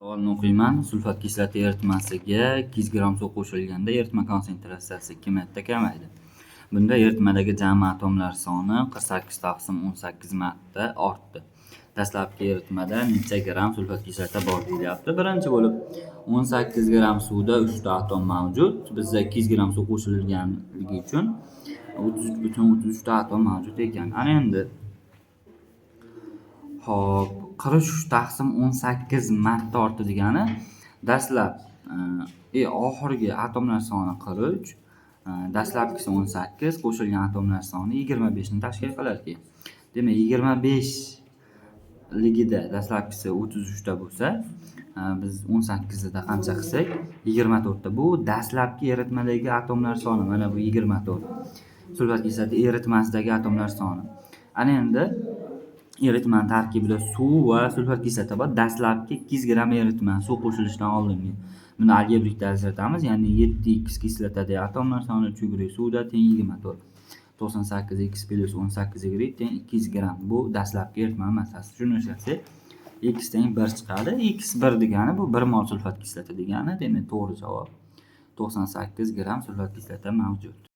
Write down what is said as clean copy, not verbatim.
Savolni o'qiyman. Sulfat kislota eritmasiga 200 gramm suv qo'shilganda eritma konsentratsiyasi 2 marta kamaydi. Bunda eritmadagi jami atomlar soni 48 taqsim 18 marta ortdi. Dastlabki eritmada necha gramm sulfat kislota bor deyilyapti. Birinchi bo'lib 18 gramm suvda 3 ta atom mavjud. Bizda 200 gramm suv qo'shilganligi uchun 33,33 ta atom mavjud ekan. Ana endi hop, 43 taqsim 18 marta ortdi degani dastlab oxirgi atomlar soni 43, dastlabkisi 18, qo'shilgan atomlar soni 25 ni tashkil qilar ekan. Demak, 25 ligida dastlabkisi 33 ta bo'lsa, biz 18 da qancha qilsak, 24 ta. Bu dastlabki eritmadagi atomlar soni, mana bu 24. Sulfat kislota eritmasidagi atomlar soni. Ana endi eritmani tarkibida suv va sulfat kislota bor. Dastlabki 200 gramm eritma suv qo'shilishidan oldingi. Buni algebrikda ajratamiz, ya'ni 7x kislotadagi atomlar soni 3y suvda teng 24. 98x plyus 18y teng 200 gramm. Bu dastlabki eritma massasi. Shuni ishlatsak, x teng 1 chiqadi. X 1 degani bu 1 mol sulfat kislota degani. Demak, to'g'ri javob 98 gramm sulfat kislota mavjud.